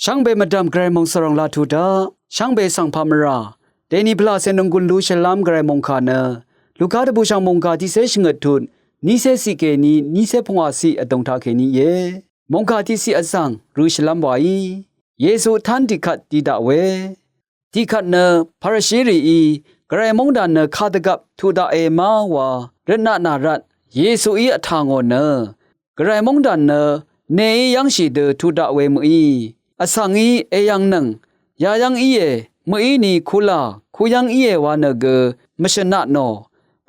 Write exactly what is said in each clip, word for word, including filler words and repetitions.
Shvngbe mvdv̀m Gvray mòngsvròng laq tuq daq, shvngbe svng pà mvrà dèni pvlaqcè nònggùn lushvlv́m Gvray mòngkà nø, Luka dvbùshv̀ng mòngkà tiqcé shvngøt tut, nícé ciq kèní nícé pungwàciq vdùng taqkèní íe. Mòngkà tiqciq vzv̀ng rø shvlv́m wàí, Yesu tv́n tiqkvt di daq we. Tiqkvt nø Parashirìí Gvray móngdàn nø kadvgvp tuq daqe má wa røtnaq nà rvt, Yesuí vtà ngò nø, Gvray móngdàn nø nèí yv́ngshì dø tuq daq we mø̀í, vsvngí èyv̀ngnøng, yayv́ng íe, mø̀íni kulà kuyv́ng íe wa nø gø mvshø̀naq nò.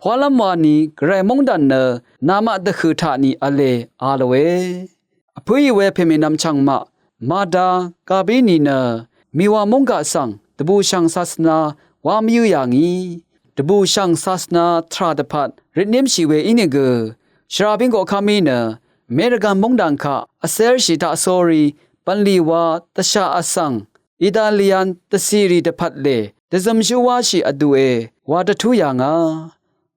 Pwalv́m wani Gvray móngdàn nø namaq dvhø̀ taq ni v̄le a lòe. Vpǿì we pèmènvm chv̀ngmaq Mada Gabrini nø mìwà móng gaq svng dvbùshv̀ng sasvna wá mvyǿ yà ngì. Dvbùshv̀ng sasvna tvrà dvpvt røtnímshì we ínìgø, shvrabíng koqkv́mí nø Merikan móngdàn kaq vcérshì taq sórí bv̀nlì wa dvshà vsvng Italian dvcìrì dvpvt lè dvzømshú wáshì vdùe wa dvtú yà ngà.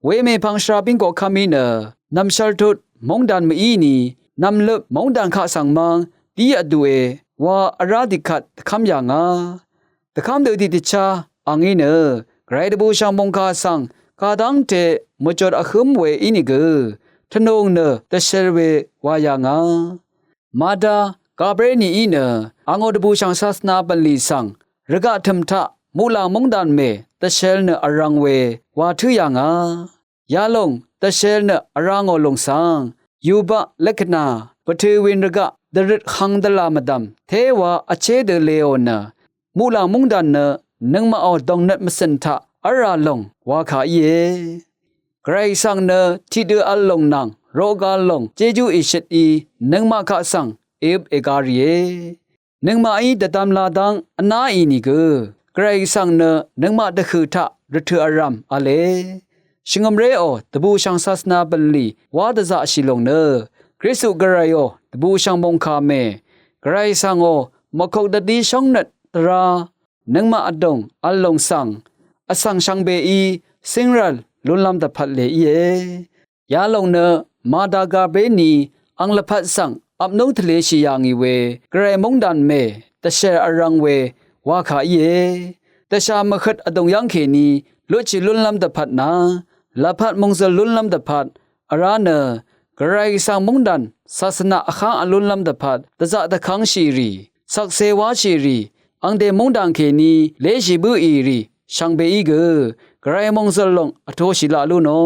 Wemèpvng shvrabíng koqkv́mí nø nv̀mshv́l tut móngdàn mø̀íni nv̀mløp móngdàn kaq svng mv́ng dí vdùe wa vrá tiqkvt dvkv́m yà ngà. Dvkv́m dø tiqdvchá a ngí nø Gvray dvbùshv̀ng mòngkà svng kadv́ngte mvjot vhǿm we ínìgø, tvnùng nø dvshel we wa yà ngà. Mada Gabrinií nø angò dvbùshv̀ng sasvna bv̀nlì svng rvgaq tø̀m taq muqlàng móngdàn mè dvshel nø vrv̄ng we wa tǿ yà ngà. Yalòng dvshel nø vrá ngò lòng svng yubaq lekvna pvtø̀ win rvgaq dvrøt hvng dvlà mvdv̀m téwa vché dø leò nø, muqlàng móngdàn nø nøngmaqò dòngnøt mvcø̀n taq v́lrà lòng wa kà íe. Gvray svng nø tiqdø v̄l lòng nvng roqga lòng jejú èshøt í nøngmaq kaq svng èøp èga rìe. Nøngmaqí dvdvmla dv́ng vnáì nìgø, Gvray svng nø nøngmaq dvhø̀ taq rvtø̀ vrv̀m v̄le. Shvngø̀mréò dvbùshv̀ng sasvna bv̀nlì wá dvzaqshì lòng nø, Kristu Gvrayò dvbùshv̀ng mòngkà mè, Gvray svngò mvkok dvdí shóngnøt dvrá nøngmaq vdùng v̄l lòng svng, vsvng shvngbeí cíngrv̀l lúnlv́m dvpvt lè íe. Yalòng nø Mada Gabrini ang lvpat svng apnúng tvleshì yà ngì we Gvray móngdàn mè dvshèr vrv̄ng we wa kà íe. Dvshà mvhøt vdùng yv́ng kèní lutshì lúnlv́m dvpvt nà, lvpat mòngzø̀l lúnlv́m dvpvt vrá nø, Gvray svng móngdàn sasvna vháng vlúnlv́m dvpvt dvzaq dvkv́ngshì rì, shvkse wáshì rì, angdè móngdàn kèní léshì bǿì rì shvngbeí gø, Gvray mòngzø̀l lòng vtoshì laq lú nò.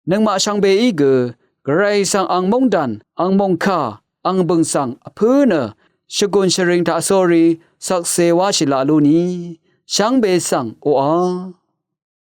Nøngmaq shvngbeí gø, Gvray svng ang móngdàn, ang mòngkà, ang bø̀ng svng vpǿ nø, shvgùn shvring taq sórí shvkse wáshì laq lú ni, shvngbe svng oqà.